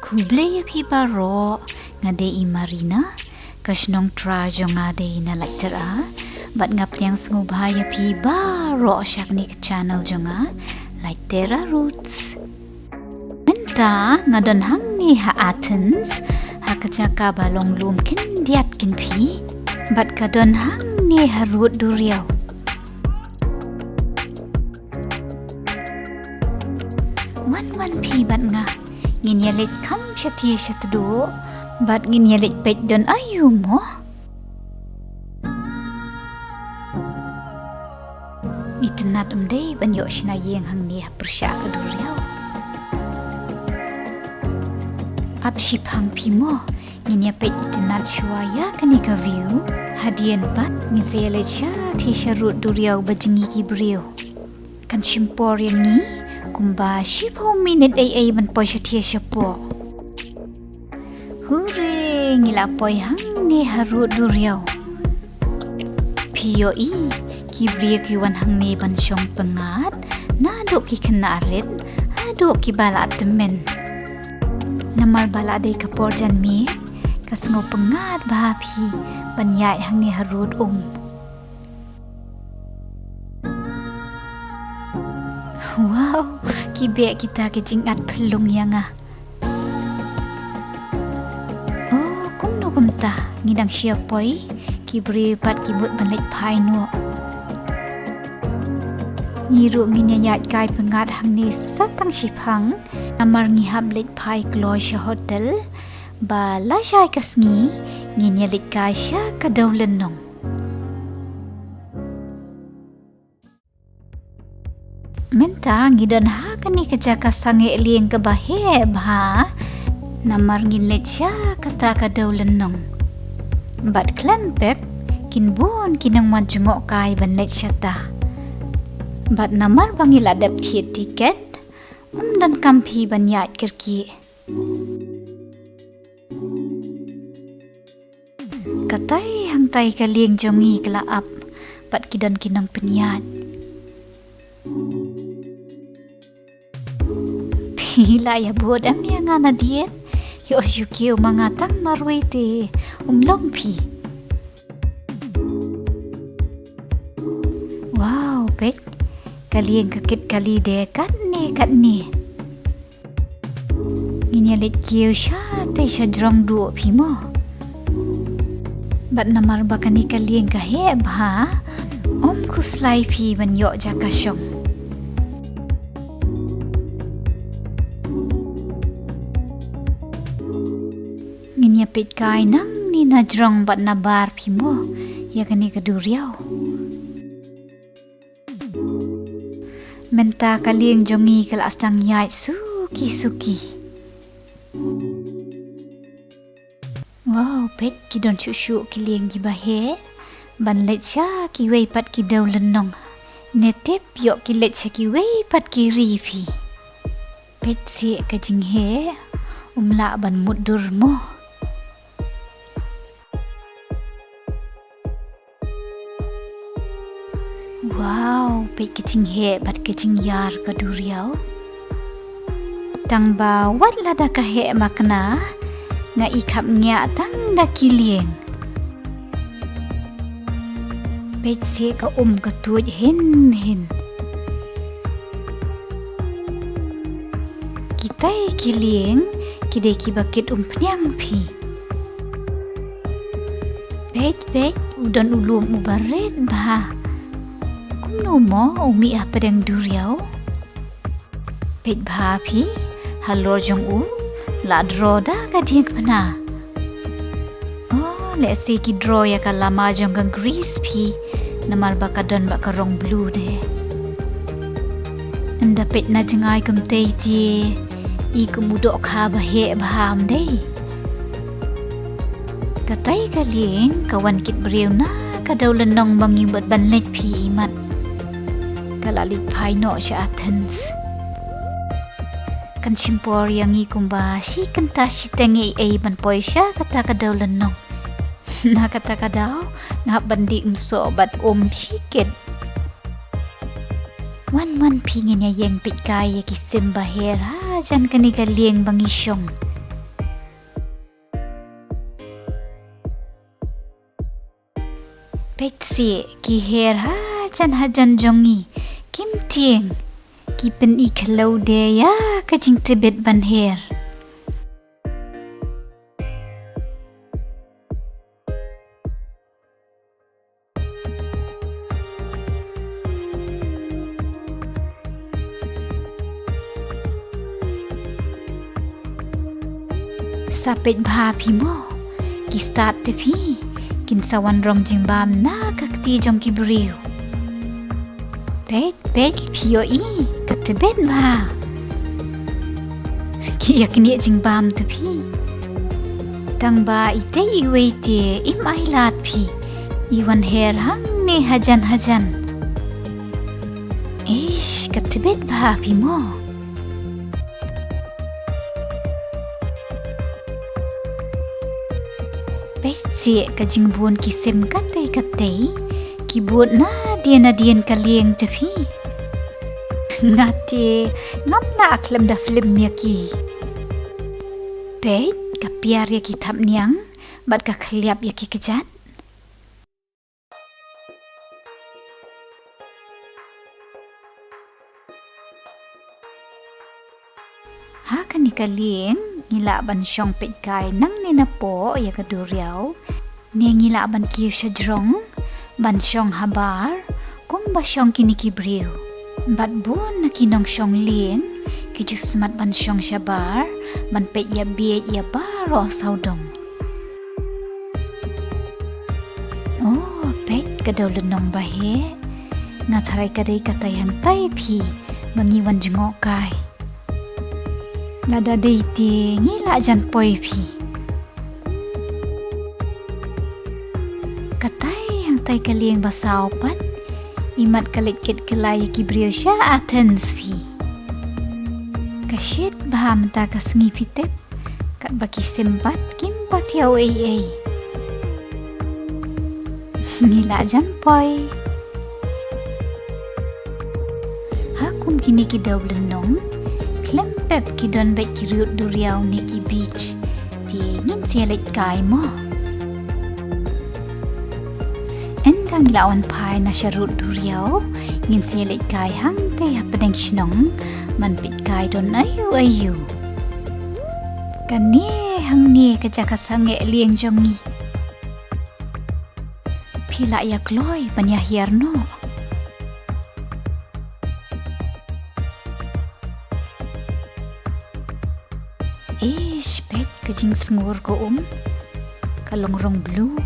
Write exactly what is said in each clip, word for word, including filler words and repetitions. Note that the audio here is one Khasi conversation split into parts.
Khublei ïa phi baroh, nga dei i Marina, ka shnong Trai jong nga dei na Laityra, bad nga pdiang sngewbha ïa phi baroh sha kane ka channel jong nga, Laityra Roots. Mynta nga don hangne ha Athens, ha ka jaka ba long lum khyndiat kynphih, bad ka don hangne harud duriaw. Wan wan phi bad nga, ngin ïa leit kham shathie shatduh, bad ngin ïa leit peit don aïu mo. Itynnad ym dei ban ïoh shna ïing hangne ha pyrshah ka duriaw. Ap shiphang phi mo, ngin ïa peit itynnad shuwa ïa kane ka view. Hadien pat ngin sa ïa leit shathie sharud duriaw ba jngi ki briew. Kan shim por ïa ngi kumba shiphew minit ei ei ban poi shathie shapoh. Hure, ngi la poi hangne harud duriaw. Phi ïohi, ki briew ki wan hangne ban shong pyngngad, naduh ki khynnah rit haduh kiba la tymmen. Namar ba la dei ka por janmiet, ka sngewpyngngad bha phi ban ïaid hangne harud um. Wow, ki beh kita ki jingat phyllung ïa nga. Oh, kumno kumta, ngi dang shu ïa poi, ki briew pat ki mut ban leit phai noh. Ngi ruh ngin ïa ïaid kai pyngngad hangne sa tang shiphang, namar ngi hap leit phai kloi sha hotel, ba lashai ka sngi ngin ïa leit kai sha ka dewlynnong. Mynta ngi don ha kane ka jaka sangeh lieng kaba heh bha, namar ngin leit sha kata ka dewlynnong. Bad khlem pep, kin bun ki nongwan jngohkai ban leit shata. Bad namar ba ngi la dep thied tiket, ym donkam phi ban ïaid kyrkieh. Katai hangtai ka lieng jong ngi ka la ap, bad ki don ki nongpynïaid. Phi la ïa bud em ïa nga nadien, ïoh shu kiew ma nga tang marwei te, um long phi. Wow, peit, ka lieng ka kit kali de katne katne. Ngin ïa leit kiew shatei sha jrong duh phi mo. Bad namar ba kane ka lieng ka heh bha, ym khuslai phi ban ïoh jaka shong. Ngin ïa peit kai nangne na jrong bad na bar phi mo, ïa kane ka duriaw. Mynta ka lieng jong ngi ka la sdang ïaid suki suki. Wow, peit ki don shuh shuh ki lieng kiba heh ban leit sha kiwei pat ki dewlynnong. Ne tip ïoh ki leit sha kiwei pat ki ri phi. Peit seh ka jingheh, um lah ban mutdur mo. Wow, peit ka jingheh bad ka jingïar ka duriaw. Tang ba wat lada ka heh makna, nga i khapngiah tang da ki lieng. Peit seh ka um ka tuid hin hin. Kitai ki lieng ki dei kiba kit umphniang phi. Peit, peit, u don u lum uba rit bha. Kumno mo u mih hapdeng duriaw? Peit bha phi, halor jong u la draw da ka diengphna. Oh, lehse ki draw ïa ka lama jong ka Greece phi, namar ba ka don bad ka rong blue de. Ynda peit na jngai kumtei te, i kum u dohkha ba heh bha ym dei. Katai ka lieng ka wan kit briew na ka dewlynnong ba ngi mut ban leit phi imat. Ka la leit phai noh sha Athens. Kan shim por ïa ngi kumba shi kynta shiteng ei ei ban poi sha kata ka dewlynnong. Na kata ka daw, nga hap ban dih umsoh bad um shikit. Wan wan phi ngin ïa ïeng peit kai ïa ki sim ba heh hajan kane ka lieng ba ngi shong. Peit seh, ki her hajan hajan jong ngi kim tieng. Ki pyni khlem de ïa ka jingtbit ban her. Sa peit bha phi mo. Ki stad te phi kin sa wan rong jingbam na ka kti jong ki briew. Peit, peit phi ïohi, ka tbit bha. Ki ïa knieh jingbam te phi. Tang ba ite iwei te im ai lad phi. I wan her hangne hajan hajan. Eish, ka tbit bha phi mo. Peit seh ka jingbun ki sim katei katei, ki bun nadien nadien ka lieng te phi. Nga te ngam lah khlem da film ïa ki. Peit ka piar ïa ki thapniang bad ka khliap ïa ki kjat. Ha kane ka lieng ngi lah ban shong peitkai nangne napoh ïa ka duriaw. Ne ngi lah ban kiew shajrong ban shong habar kumba shong kine ki briew. Bad bun na ki nongshong lieng ki ju smat ban shong shabar ban peit ïa bieit ïa baroh sawdong. Oh, peit ka dewlynnong ba heh. Nga tharai ka dei katai hangtai phi ba ngi wan jngohkai. Lada dei te ngi lah jan poi phi. Katai hangtai ka lieng ba saw pat. Imat ka leit kit ka lai ïa ki briew sha Athens phi. Ka shit bha mynta ka sngi phi tip. Katba ki sim pat kim pat thiah ei ei. Ngi lah jan poi. Ha kum kine ki dewlynnong khlem pep ki don beit ki rud duriaw ne ki beach. Te ngin sa leit kai mo. Ynda ngi la wan phai na sha rud duriaw ngin sa leit kai hangtei hapdeng shnong ban peit kai don aiu aiu. Kane hangne ka jaka sangeh lieng jong ngi. Phi lah ïa kloi ban ïa hiar noh. Ish, peit ka jingsngur ka um. Ka long rong blue.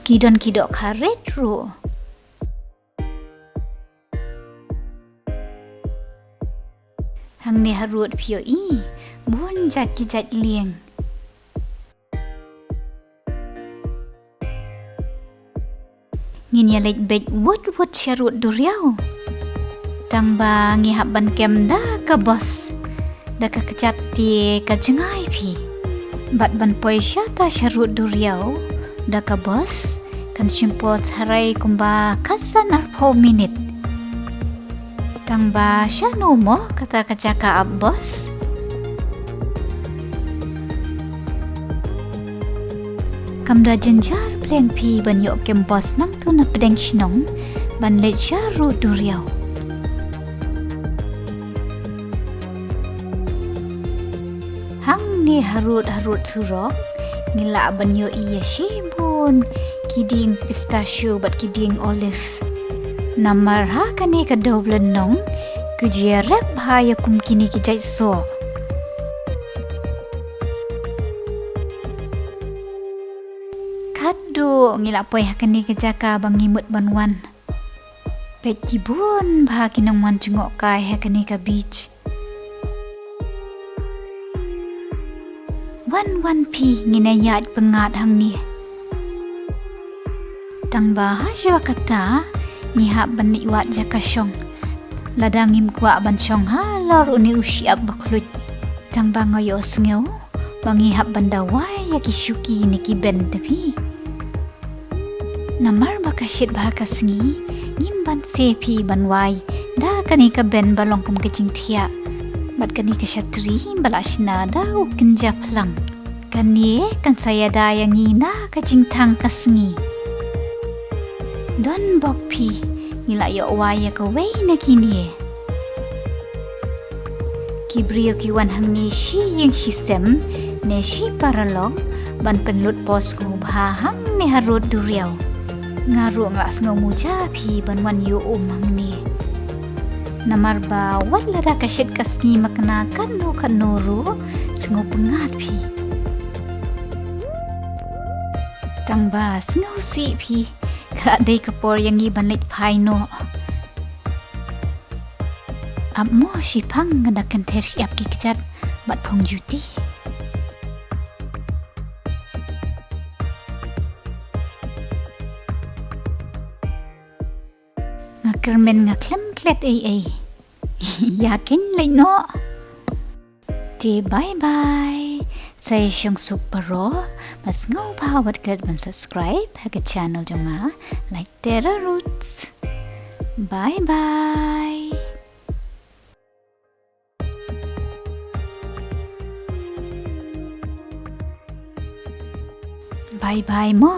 Ki don ki dohkha rit ruh. Hangne harud phi ïohi bun jait ki jait lieng. Ngin ïa leit beit wut wut sha rud duriaw. Tang ba ngi hap ban kem da ka bos. Da ka kjat te ka jngai phi. Bad ban poi shata sha rud duriaw da ka bos kan shim por tharai kumba khatsan arphew minit. Tang ba shano mo kata ka jaka ap bos. Kam da jynjar pleng phi ban ïoh kem bos nangtu na pdeng shnong ban leit sha rud duriaw. Hangne harud harud surok ngi lah ban ïohi ïa shibun ki dieng pistachio bad ki dieng olive. Namar ha kane ka dewlynnong ki ju ïarep bha ïa kum kine ki jait soh. Khadduh ngi lah poi ha kane ka jaka ba ngi mut ban wan. Peit ki bun bha ki nongwan jngohkai ha kane ka beach. Wan wan phi ngin ïa ïaid pyngngad hangne. Tang ba ha shuwa kata ngi hap ban leit wad jaka shong. Lada ngim kwah ban shong halor une u shyiap ba khluit. Tang ba nga ïohsngew ba ngi hap ban da wai ïa ki shuki ne ki ben te phi. Namar ba ka shit bha ka sngi ngim banse phi ban wai da kane ka ben ba long kum ka jingthiah bad kane ka shatri ba la shna da u kynja phlang. Kane kan sa ïada ïa ngi na ka jingthang ka sngi. Don bok phi, ngi la ïoh wai ïa kawei na kine. Ki briew ki wan hangne shi ïing shi sem, ne shi paralok, ban pynlut por sngewbha hangne ha rud duriaw. Nga ruh nga la sngew muja phi ban wan ïuh um hangne. Namar ba wat lada ka shit ka sngi makna katno katno ruh, sngew pyngngad phi. Tang ba sngewsih phi, ka la dei ka por ïa ngi ban leit phai noh. Ap mo shiphang, nga da kynther shyiap ki kjat bad phong juti. Nga kyrmen nga khlem klet ei ei. Ïa kein leit noh. Te bye bye. Sa ïa shong suk baroh, bad sngewbha wat klet ban subscribe ha ka channel jong nga, Like Terra Roots. Bye bye. Bye bye mo.